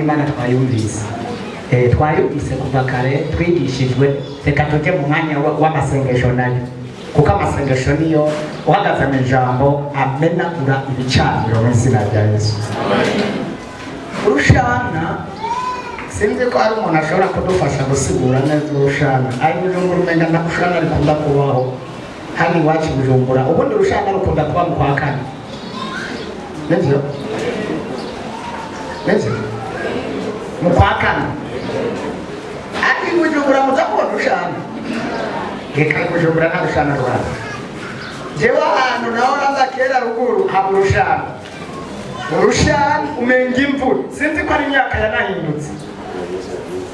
y'Imana twayumvise. Twayumvise kuva kare, twigishijwe. Reka tujye mu mwanya w'amasengesho nayo, kuko amasengesho niyo uhagaze mu ijambo amenagura ibicaniro mu izina rya Yesu. Urushana, sinzi ko hari umuntu ashobora kudufasha gusigura neza urushana. Ari Bujumbura, umenga nta rushana rukunda kubaho. Hano iwacu i Bujumbura, ubundi urushana rukunda kuba mu kwa kane, nivyo? Nivyo, mu kwa kane. Ariko i Bujumbura muza kubona urushana? Reka, i Bujumbura nta rushana ruhari. Jewe ahantu naho naza kera ruguru haba urushana. Urushana umenga imvura, sinzi ko ari imyaka yanahindutse,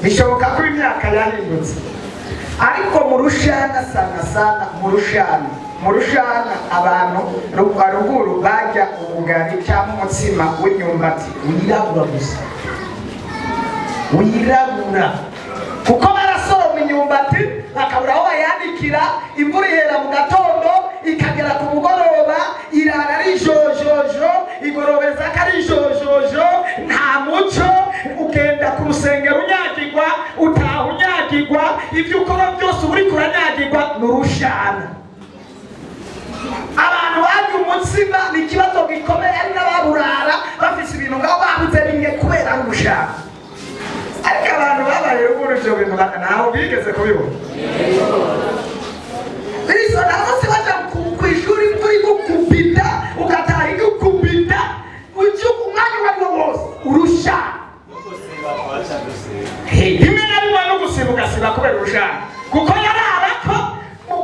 bishoboka ko imyaka yahindutse, ariko mu rushana sana sana, mu rushana abantu ruguru barya ubugari cyangwa umutsima w'imyumbati wirabura gusa, wirabura, kuko barasoroma imyumbati bakabura aho bayanikira. Imvura ihera mu gatondo ikagera ku mugoroba, irara ari jojojo, igorobeza ko ari jojojo, nta muco. Ugenda ku rusengero unyagirwa, utaha unyagirwa, ibyo ukora byose uba uriko uranyagirwa. Ni urushana. Abantu barya umutsima ni ikibazo gikomeye, ari n'ababurara bafise ibintu ngaho babuze bimwe kubera ari urushana. Ariko abantu babaye ruguru ivyo bintu ntaho bigeze kubibona. Biso nabo se baja kw'ishuri, imvura igukubita, ugataha igukubita, ujya umwanya uwo ari wo wose urushana. Rimwe na rimwe no gusiba ugasiba kubera urushana, kuko yarara ko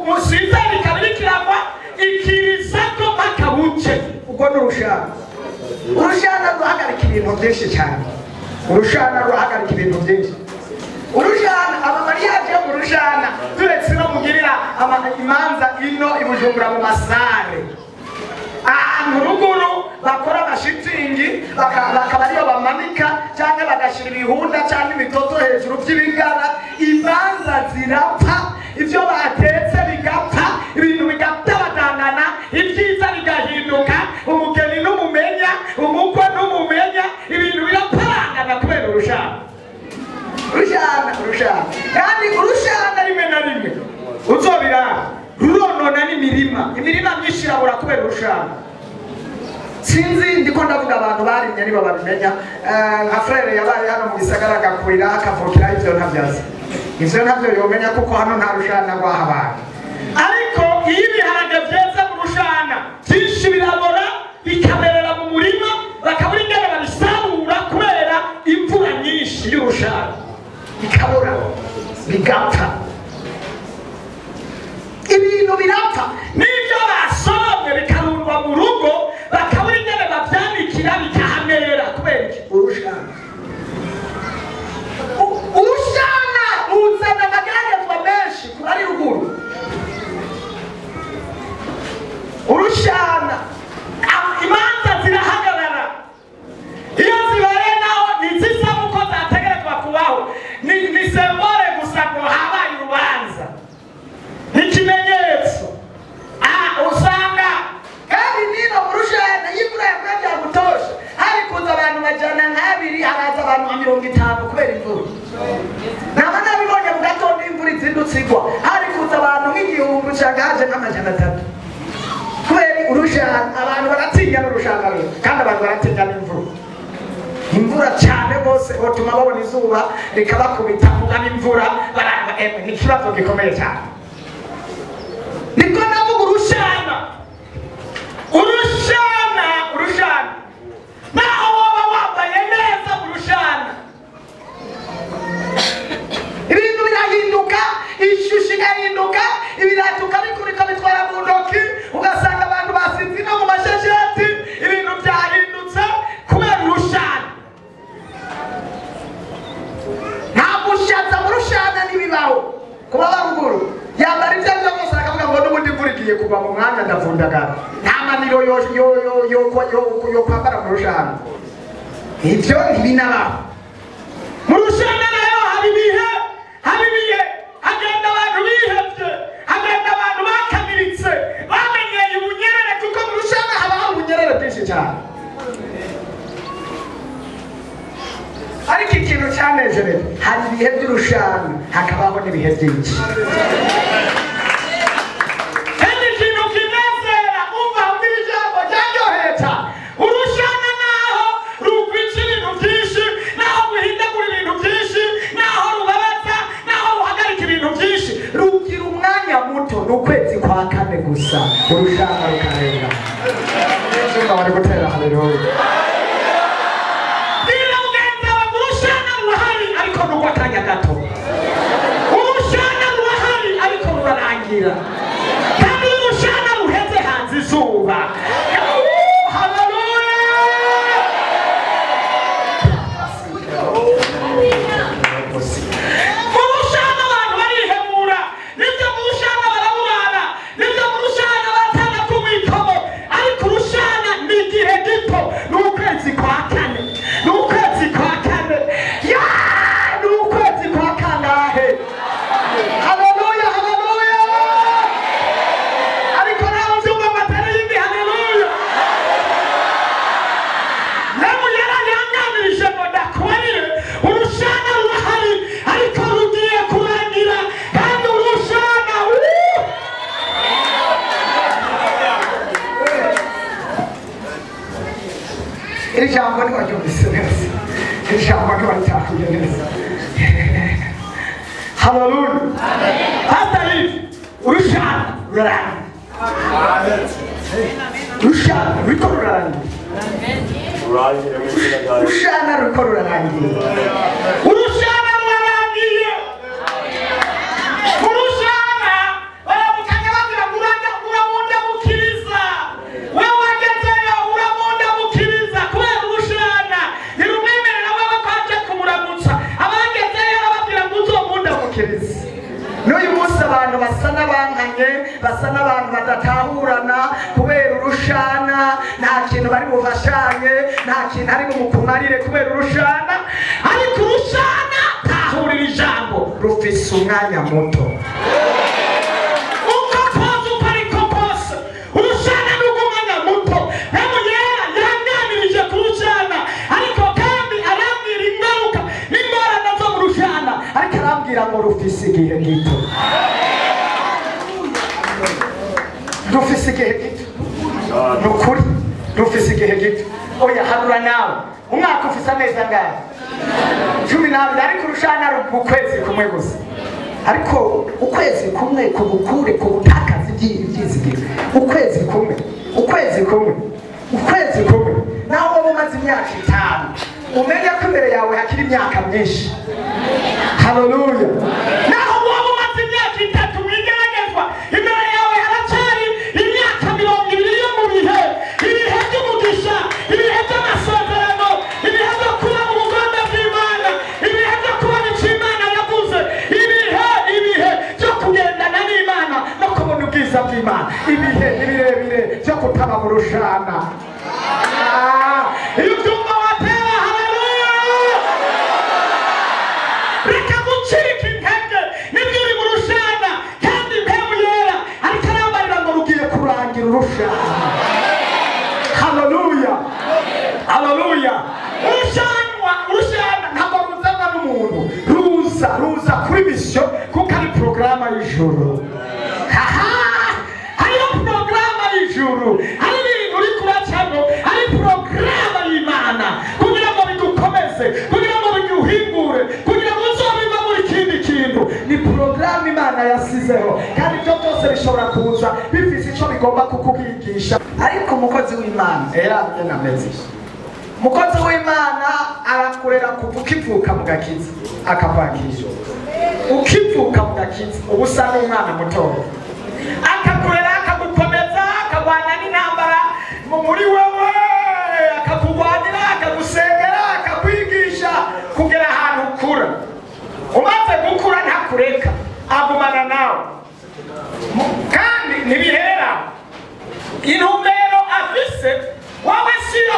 musizeri ikaba iriko ikiriza ko mpaka buce. Ubwo ni urushana. Urushana ruhagarika ibintu byinshi cyane. Urushana ruhagarika ibintu byinshi. Urushana, ama mariage yo mu rushana, turetse no mugirira imanza ino i Bujumbura mu ma salle, ahantu ruguru bakora amashitingi, bakaba ariyo bamanika cyangwa bagashyira ibihunda cyangwa imitoto hejuru by'ibigara, imanza zirapfa, ibyo batetse bigapfa, ibintu bigatabadangana, ibyiza bigahinduka, umugeni n'umumenya, umukwe n'umumenya, ibintu biraparangana kubera urushana. Urushana, urushana kandi, urushana rimwe na rimwe uzobiraba ruronona n'imirima. Imirima myinshi irabura kubera urushana. Sinzi, ndiko ndavuga abantu barimye nibo babimenya. Nka frère yabaye hano mu gisagara, agakurira, akavukira, ivyo ntavyazi, ivyo ntavyo yomenya, kuko hano nta rushana rwahabaye. Ariko iyo ibiharage vyeze mu rushana, vyinshi birabora, bikamerera mu murima, bakabura ingene babisarura kubera imvura nyinshi y'urushana, bikabora, bigapfa, ibintu birapfa. N'ibyo basoromye bikarundwa mu rugo, bakabura ingene bavyanikira, bikahamera. Kubera iki? Urushana. Urushana ruzana amageragezwa menshi ku bari ruguru. Urushana, imanza zirahagarara. Iyo zibaye naho ntizisa uko zategerezwa kubaho, ni symbole gusa ngo habaye urubanza, ikimenyetso. Usanga kandi nino mu rushana, iyo imvura yaguye byagutosha, hari kuza abantu 200, haraza abantu nka 50 kubera imvura. Naba nabibonye mu gatondo, imvura izindutse igwa, hari kuza abantu nk'igihumbi, usanga haje nka 300 kubera urushana. Abantu baratinya n'urushana rero, kandi abantu baratinya n'imvura. Imvura cyane rwose botuma babona izuba rikabakubita, mugana imvura baranga. Emwe, ni ikibazo gikomeye cyane. Niko navuga urushana. Urushana, urushana, naho waba wambaye neza mu rushana, ibintu birahinduka, ishusho igahinduka, ibirato ukabikura, bitwara mu ntoki, ugasanga abantu basinze no mu mashasheti. Ibintu byahindutse kubera urushana. Nta gushaza mu rushana, ntibibaho. Kuba baruguru yambara ibyo ari byo byose, akavuga ngo n'ubundi imvura igiye kugwa mu mwanya, ndavundagara. Nta maniro yo kwambara mu rushana, ibyo ntibinabaho. Mu rushana nayo haba ibihe, haba ibihe hagenda abantu bihebye, hagenda abantu bakamiritse, bamenyeye ubunyerere, kuko mu rushana haba hari ubunyerere bwinshi cyane. Ariko Icyanejereje, hari ibihe by'urushana, hakabaho n'ibihe byinshi. Kandi ikintu kinezera, umva ijambo ryaryoheye cyane: urushana naho rugwica ibintu byinshi, naho ruhindagura ibintu byinshi, naho rubabaza, naho ruhagarika ibintu byinshi, rugira umwanya muto. Ni ukwezi kwa kane gusa, urushana rukarenga. Izuba bari gutera haleluya. Bwira mugenzi wawe ngo urushana rurahari, ariko ni urw'akanya gato. Urushana rurahari, ariko rurarangira. Kandi iyo urushana ruheze, hanze izuba. Haleluya! Mu rushana abantu barihemura, nibyo. Mu rushana baraburana, nibyo. Mu rushana baratanga ku mitobo, ariko urushana ni igihe gito, ni ukwezi kwa kane, ni ukwezi kwa kane. Ya, ni ukwezi kwa kangahe? Haleluya, haleluya! Ariko nawe ubyumva amatara y'indi. Haleluya! Nawe yarayanganirije ngo ndakubarire: urushana rurahari, ariko rugiye kurangira. Kandi urushana, wuuu! Iri jambo ntiwaryumvise neza, iri jambo ntiwaritahuye neza. Haleluya! Pastor Yves, urushana rurarangira, urushana ruriko rurarangira. Urangire mu izina rya Yesu. Urushana ruriko rurarangira, urushana rurarangiye. Urushana baramukanya bagira ngo uramundamukiriza, we wagezeyo uramundamukiriza, kubera urushana ntirumwemerera wewe ko aje kumuramutsa. Abagezeyo arababwira ngo uzomundamukirize. N'uyu munsi abantu basa n'abankanye, basa n'abantu badatahurana kubera urushana. Nta kintu bari bufashanye, nta kintu ari bumukumarire kubera urushana. Ariko urushana, tahurira ijambo, rufise umwanya muto. Uko koza, uko ariko kose, urushana ni urw'umwanya muto. Mpemu Yera yanganirije ku rushana, ariko kandi arambwira ingaruka n'ingorane zo mu rushana, ariko arambwira ngo rufise igihe gito, rufise igihe gito. Ni ukuri, rufise igihe gito. Oya, harura nawe: umwaka ufise amezi angahe? 12. Ariko urushana mu kwezi kumwe gusa, ariko ukwezi kumwe kugukure ku gutakaza ibyizigiro. Ukwezi kumwe, ukwezi kumwe, ukwezi kumwe. Naho wowe umaze imyaka 5, umenye ko imbere yawe hakiri imyaka myinshi. Haleluya! Naho wowe umaze imyaka 3 mu igeragezwa, imbere yawe haracyari imyaka 20 yo mu bihe, ibihe by'umugisha, ibihe by'amasezerano, ibihe byo kuba mu bugombe bw'Imana, ibihe byo kubona icyo Imana yavuze, ibihe byo kugendana n'Imana no kubona ubwiza bw'Imana. Ibihe ni birebire byo kutaba mu rushana. Ah, iyo ubyumva watera haleluya. Reka gucika intege, nibyo, uri mu rushana, kandi Mpemu Yera ariko arambarira ngo rugiye kurangira urushana. Haleluya, haleluya! Urushana ntabwo ruzanwa n'umuntu, ruza kuri mission, kuko ari porogaramu y'ijuru. Haha, hariho porogaramu y'ijuru, hari ibintu uri kuracamo ari porogaramu y'Imana, kugira ngo bigukomeze, kugira ngo biguhingure, kugira ngo uzobiva muri kindi kintu. Ni porogaramu Imana yasizeho, kandi ibyo byose bishobora kuza bifise icyo bigomba kukuhigisha. Ariko umukozi w'Imana era nameze, umukozi w'Imana arakurera kuva ukivuka mu gakiza, akakwakira ukivuka mu gakiza, uba usa n'umwana mutoya. Akakurera, akagukomeza, akagwana n'intambara muri wewe, akakugwanira, akagusengera, akakwigisha kugera ahantu ukura. Umaze gukura ntakureka, agumana nawe. Kandi ntibihera. Intumbero afise wowe siyo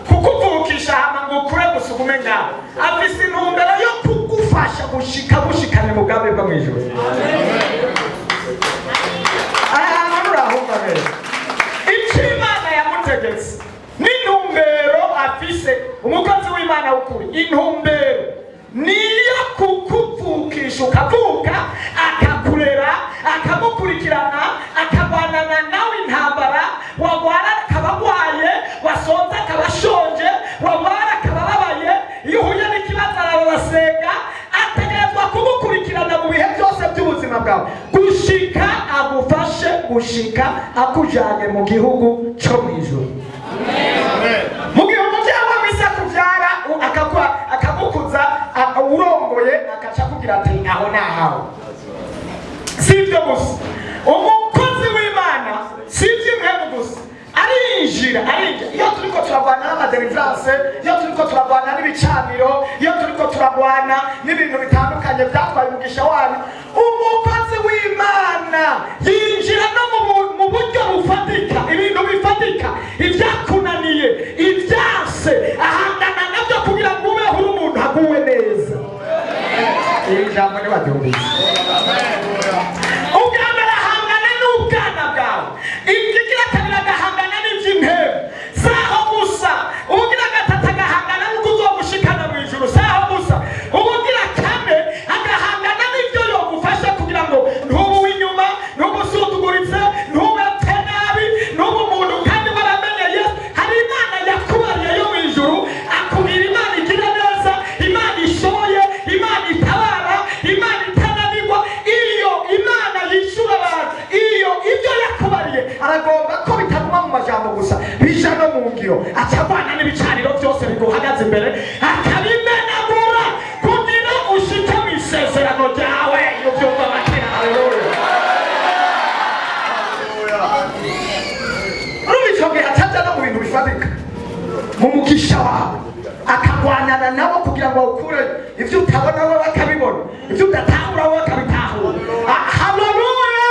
kukuvukisha hama ngo ukure gusa ugume ngaho. Afise intumbero yo kugufasha gushika gushikane mu bwami bwo mw'ijuru. Aha hantu urahumva neza icyo Imana yamutegetse n'intumbero afise. Umukozi w'Imana w'ukuri, intumbero bwawe gushika agufashe, gushika akujanye mu gihugu cyo mu ijuru. Mu gihe umubyeyi wawe isi akubyara, akagukuza, urongoye, akaca akubwira ati: "Aho ni ahawe." Si ibyo gusa, umukozi w'Imana si iby'impemu gusa, arinjira, arinjira. Iyo turiko turarwana n'ama délivrance, iyo turiko turarwana n'ibicaniro, iyo turiko turarwana n'ibintu bitandukanye byatwaye umugisha wanyu, umukozi w'Imana yinjira no mu buryo bufatika, ibintu bifatika, ibyakunaniye, ibyanse, ahangana nabyo kugira ngo ubeho uri umuntu aguwe neza. Iri jambo ntibaryumvise. Ubwa mbere ahangana n'ubwana bwawe, ikigira kabiri agahangana n'iby'impemu. Saho gusa, ubugira gatatu agahangana n'uko uzogushikana mu ijuru. Saho gusa, ubugira kane agahangana n'ibyo yogufasha kugira ngo ntube uw'inyuma, ntube usuzuguritse, ntube pe nabi, ntube umuntu kandi waramenye Yesu. Hari Imana yakubariye yo mu ijuru, akubwira Imana igira neza, Imana ishoboye, Imana itabara, Imana itananirwa. Iyo Imana yishyura abantu, iyo ibyo yakubariye aragomba ko bitaguma mu majambo gusa, bija no mu ngiro. Acavana n'ibicaniro byose biguhagaze imbere, akabimenagura kugira ushike mu isezerano ryawe. Iyo byumva bakira haleluya. Urumva, icyo gihe atajya no mu bintu bifatika, mu mugisha wawe, akagwanana nabo kugira ngo awukure. Ibyo utabona we bakabibona, ibyo udatahura we bakabitahura. Ah, haleluya!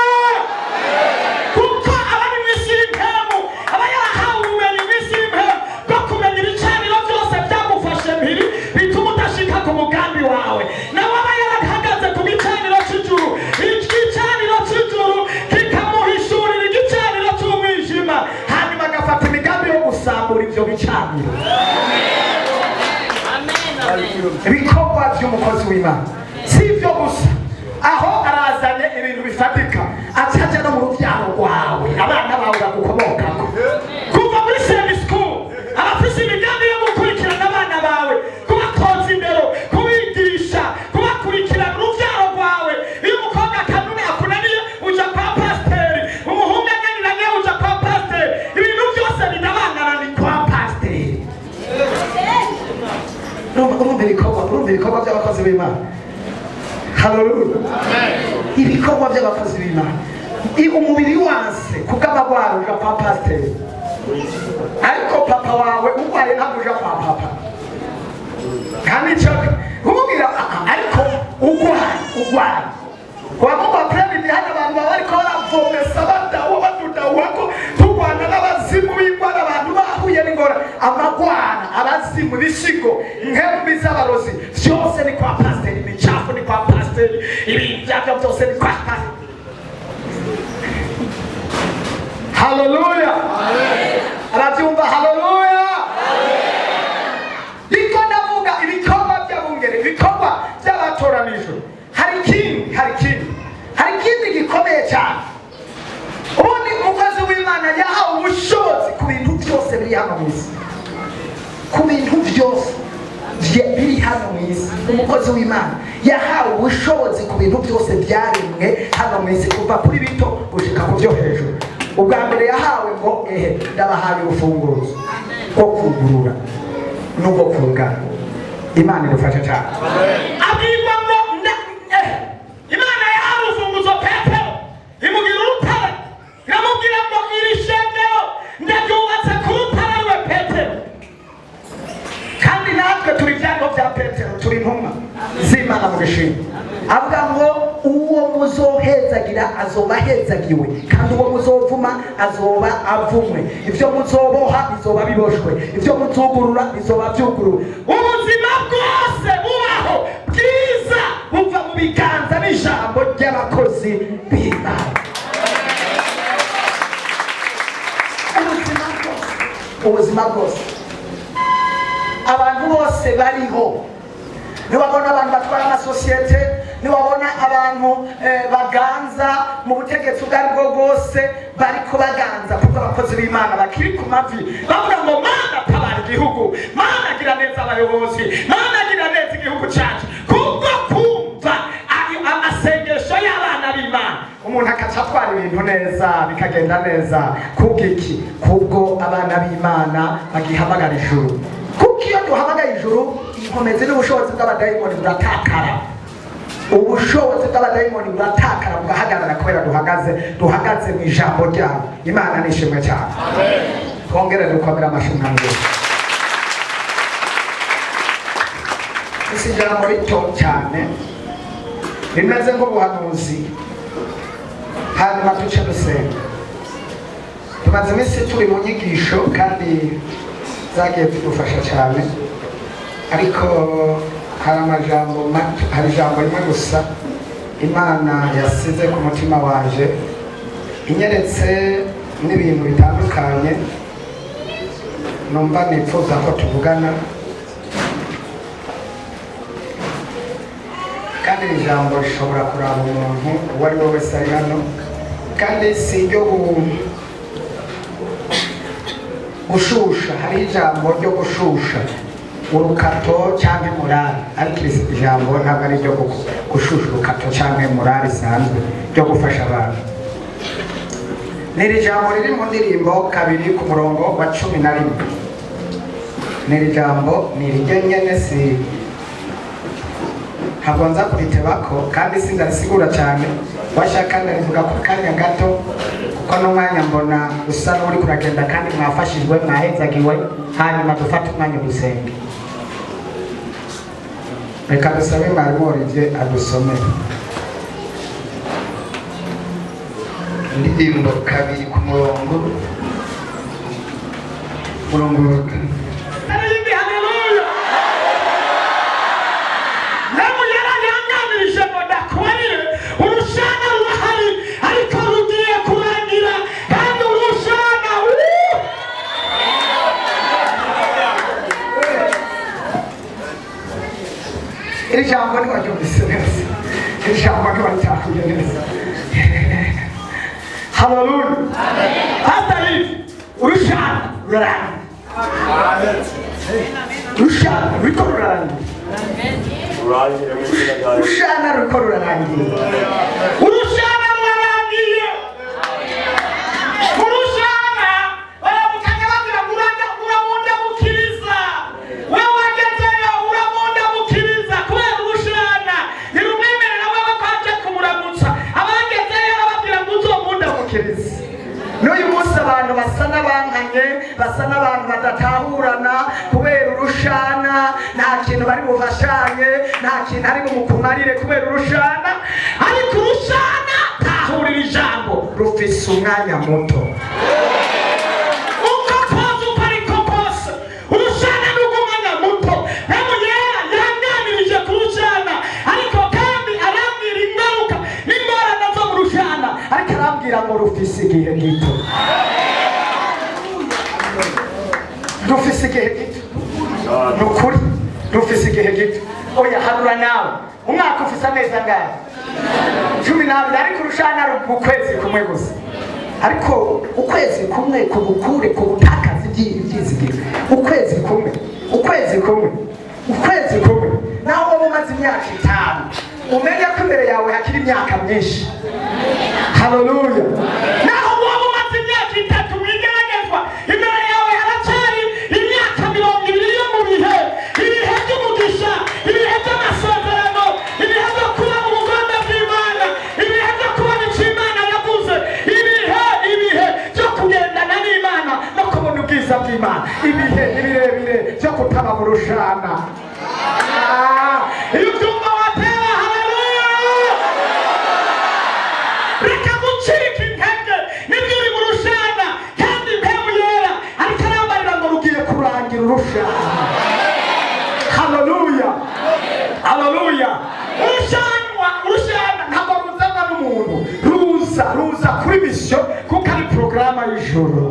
Kuko abari mu isi y'impemu aba yarahawe ubumenyi mu isi y'impemu bwo kumenya ibicaniro byose byagufashe mpiri, bituma udashika ku mugambi wawe. Nawe aba yarahagaze ku gicaniro cy'ijuru, igicaniro cy'ijuru kikamuhishurira igicaniro cy'umwijima, hanyuma agafata imigambi yo gusambura ibyo bicaniro. Ibikorwa by'umukozi w'Imana si ibyo gusa. Aho arazanye ibintu bifatika, acaja no mu rubyaro rwawe, abana bawe bagukomokako. Kuva muri Sunday school, abafise imigambi yo gukurikirana abana bawe, kubatoza indero, kubigisha, kubakurikirana urubyaro rwawe. Iyo umukobwa akanuni akunaniye, uja kwa pasiteri. Umuhungu ananiranye, uja kwa pasiteri. Ibintu byose bidabangana ni kwa pasiteri. Urumva ibikorwa by'abakozi b'Imana. Haleluya! Ibikorwa by'abakozi b'Imana. Umubiri wanse kubw'amagwara, uja kwa pasiteri, ariko papa wawe urwaye ntabwo uja kwa papa. Kandi icyo umubwira, ariko urwaye, urwaye wagomba premidi. Hano abantu baba bariko baravomesa, badawa, badudawako, turwana n'abazimu b'ingwara. Abantu bahuye n'ingora, amagwara, abazimu, ibishigo, inkembi z'abarozi, vyose ni kwa pasiteri. Imicafu ni kwa pasiteri, ibintu vyavyo byose ni kwa pasiteri. Haleluya! Arabyumva, haleluya! Ndiko ndavuga ibikorwa by'abungere, ibikorwa by'abatoranijwe. Hari ikindi, hari ikindi, hari ikindi gikomeye cyane. Ubundi umukozi w'Imana yahawe ubushobozi ku bintu byose biri hano mu isi, ku bintu byose biri hano mu isi. Umukozi w'Imana yahawe ubushobozi ku bintu byose byaremwe hano mu isi, kuva kuri bito gushika ku byo hejuru. Ubwa mbere yahawe ngo: "Ehe, ndabahaye urufunguruzo rwo kugurura n'ubwo kugara." Imana idufashe cyane. Abwirwa ngo Imana yahawe urufunguzo Petero, imugira urutare, iramubwira ngo: "Iri shengero ndaryubatse ku rutare rwe Petero." Kandi natwe turi ibyago bya Petero, turi intumwa z'Imana mu bishimwa. Avuga ngo: "Uwo muzohezagira azoba ahezagiwe, kandi uwo muzovuma azoba avumwe. Ibyo muzoboha bizoba biboshwe, ibyo muzugurura bizoba byuguruwe." Ubuzima bwose bubaho bwiza buva mu biganza n'ijambo ry'abakozi b'Imana. Ubuzima bwose, ubuzima bwose, abantu bose bariho. Niwabona abantu batwara amasosiyete, niwabona abantu baganza mu butegetsi ubwo ari bwo bwose, bariko baganza kuko abakozi b'Imana bakiri ku mavi bavuga ngo: "Mana, tabara igihugu. Mana, gira neza abayobozi. Mana, gira neza igihugu cyacu." Kubwo kumva ayo amasengesho y'abana b'Imana. Umuntu akaca atwara ibintu neza, bikagenda neza. Kubw'iki? Kubwo abana b'Imana bagihamagara ijuru. Kuko iyo duhamagaye ijuru, inkomezi n'ubushobozi bw'abadayimoni buratakara. Ubushobozi bw'abadayimoni buratakara, bugahagarara, kubera duhagaze mu ijambo ryabo. Imana ni ishimwe cyane. Twongere dukomere amashyi Umwami Yesu. Isi, ijambo rito cyane rimeze nk'ubuhanuzi, hanyuma duce dusenga. Tumaze iminsi turi mu nyigisho kandi zagiye zidufasha cyane, ariko hari amajambo mato, hari ijambo rimwe gusa Imana yasize ku mutima wanje, inyeretse n'ibintu bitandukanye numva nifuza ko tuvugana. Kandi iri jambo rishobora kuraba umuntu uwo ari we wese ari hano, kandi si iryo gushusha. Hari ijambo ryo gushusha urukato cyangwa morale, ariko iri jambo ntabwo ari iryo gushusha urukato cyangwa morale isanzwe ryo gufasha abantu. Ni iri jambo riri mu Ndirimbo 2 ku murongo wa 11. Ni iri jambo, ni iryo nyene, si ntabwo nza kuritebako kandi sindarisigura cyane. Washaka ndarivuga ku kanya gato, kuko n'umwanya mbona usa n'uri kuragenda, kandi mwafashijwe, mwahezagiwe. Hanyuma dufate umwanya dusenge. Reka dusabe mwarimu Olivier adusomere. Indirimbo 2 ku murongo wa kane. Narindi, haleluya! Namu yarayanganirije ngo ndakubarire, urushana rurahari ariko rugiye kurangira. Kandi urushana, wuu! Iri jambo ntiwaryumvise neza, iri jambo ntiwaritahuye neza. Haleluya! Pastor Yves, urushana rurarangira, urushana ruriko rurarangira. Urangire mu izina rya Yesu. Urushana ruriko rurarangira, urushana rurarangiye. Urushana baramukanya bagira ngo uramundamukiriza, we wagezeyo uramundamukiriza, kubera urushana ntirumwemerera wewe ko aje kumuramutsa. Abagezeyo arababwira ngo uzomundamukirize. N'uyu munsi abantu basa n'abankanye, basa n'abantu badatahurana kubera urushana. Nta kintu bari bufashanye, nta kintu ari bumukumarire kubera urushana. Ariko urushana, tahurira ijambo, rufise umwanya muto. Uko koza, uko ariko kose, urushana ni urw'umwanya muto. Mpemu Yera yanganirije ku rushana, ariko kandi arambwira ingaruka n'ingorane zo mu rushana, ariko arambwira ngo rufise igihe gito, rufise igihe gito. Ni ukuri rufise igihe gito. Oya, harura nawe, umwaka ufise amezi angahe? 12. Ariko urushana mu kwezi kumwe gusa, ariko ukwezi kumwe kugukure ku butakazi ibyizigiro. Ukwezi kumwe, ukwezi kumwe, ukwezi kumwe. Naho wowe umaze imyaka 5, umenye ko imbere yawe hakiri imyaka myinshi. Haleluya! Naho wowe umaze imyaka 3 mu igeragezwa, imbere yawe haracyari imyaka 20 yo mu bihe, ibihe by'umugisha, ibihe by'amasezerano, ibihe byo kuba mu bugombe bw'Imana, ibihe byo kubona icyo Imana yavuze, ibihe byo kugendana n'Imana no kubona ubwiza bw'Imana. Ibihe ni birebire byo kutaba mu rushana. Iyo ubyumva watera haleluya. Reka gucika intege nibyo uri mu rushana, kandi Mpemu Yera ariko arambarira ngo rugiye kurangira urushana. Haleluya, haleluya! Urushana ntabwo ruzanwa n'umuntu, ruza kuri mission, kuko ari porogaramu y'ijuru.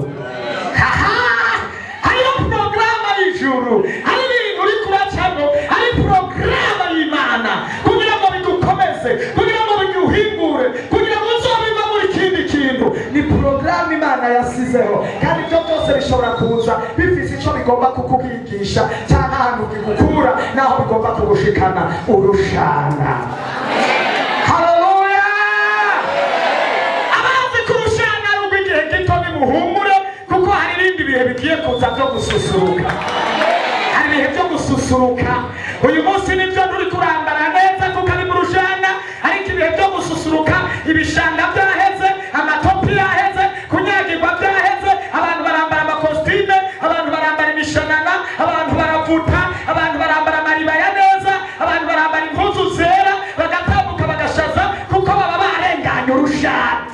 Haha, hariho porogaramu y'ijuru, hari ibintu uri kuracamo ari porogaramu y'Imana kugira ngo bigukomeze, kugira ngo biguhingure, kugira ngo uzobiva muri kindi kintu. Ni porogaramu Imana yasizeho, kandi ibyo byose bishobora kuza bifise icyo bigomba kukuhigisha cyangwa ahantu bigukura n'aho bigomba kugushikana. Urushana, haleluya! Gususuruka, hari ibihe byo gususuruka. Uyu munsi nibyo, nturi kurambara neza kuko ari mu rushana, ariko ibihe byo gususuruka, ibishanga byaheze, amatopi yaheze, kunyagirwa byaheze. Abantu barambara amakositime, abantu barambara imishanana, abantu baravuta, abantu barambara amaribaya neza, abantu barambara impuzu zera, bagatambuka, bagashaza, kuko baba barenganye urushana.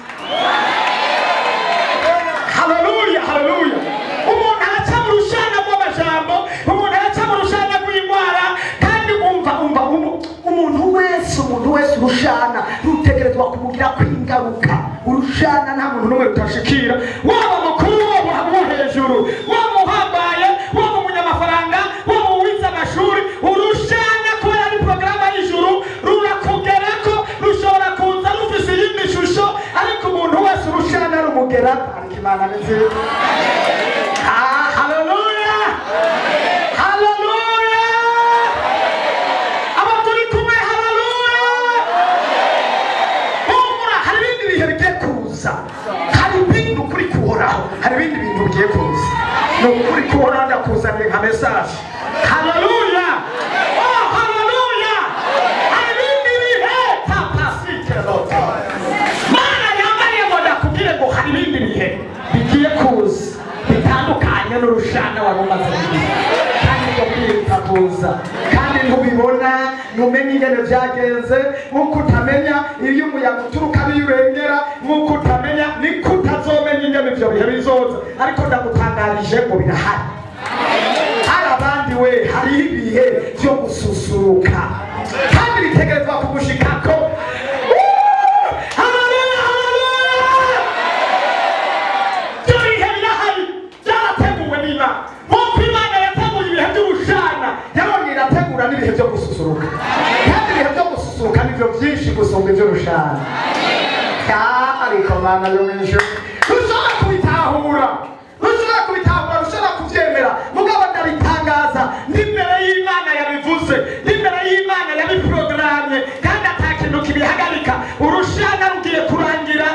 Haleluya, haleluya! Umuntu araca mu rushana rw'amajambo, umuntu araca mu rushana rw'indwara. Kandi umva, umva, umuntu wese urushana rutegerezwa kumugira kwingaruka. Urushana nta muntu n'umwe rutashikira, waba mukuru, waba wo hejuru, waba uhambaye, waba umunyamafaranga, waba uwize amashuri. Urushana, kubera ari porogaramu y'ijuru, rurakugerako. Rushobora kuza rufise iyindi shusho, ariko umuntu wese urushana rumugera. Ariko Imana ni nziza. Ah, haleluya, haleluya! Abo turi kumwe, haleluya! Humura, hari ibindi bihe bigiye kuza, hari ibindi ukuri kuhoraho, hari ibindi bintu bigiye kuza. Ni ukuri kuhoraho, ndakuzaniye nka message. Haleluya, oh haleluya! Hari ibindi bihe tapasikerote Mana yambariye ngo ndakubwire ngo hari ibindi bihe bigiye kuza bitandukanye n'urushana wari umaze igihe, kandi ngo kwiruka kuza, kandi ntubibona, ntumenye ingene byagenze. Nk'uko utamenya iyo umuyaga uturuka n'iyo urengera, nk'uko utamenya, niko utazomenya ingene ivyo bihe bizoza. Ariko ndagutangarije ngo birahari. Hari abandi we, hariho ibihe byo gususuruka, kandi bitegerezwa kugushikako. Haleluya, haleluya! Ibyo bihe birahari, byarateguwe n'Imana. Nk'uko Imana yateguye ibihe by'ubushana, yarongeye irategura n'ibihe byo gususuruka. Kandi ibihe byo gususuruka nibyo byinshi gusumba iby'urushana. Ariko Mana yo mu ijuru, ntushobora kubitahura, ntushobora kubitahura, ntushobora kubyemera. Mugabo ndabitangaza n'imbere y'Imana yabivuze, n'imbere y'Imana yabiporogaramu, kandi ata kintu kibihagarika. Urushana rugiye kurangira.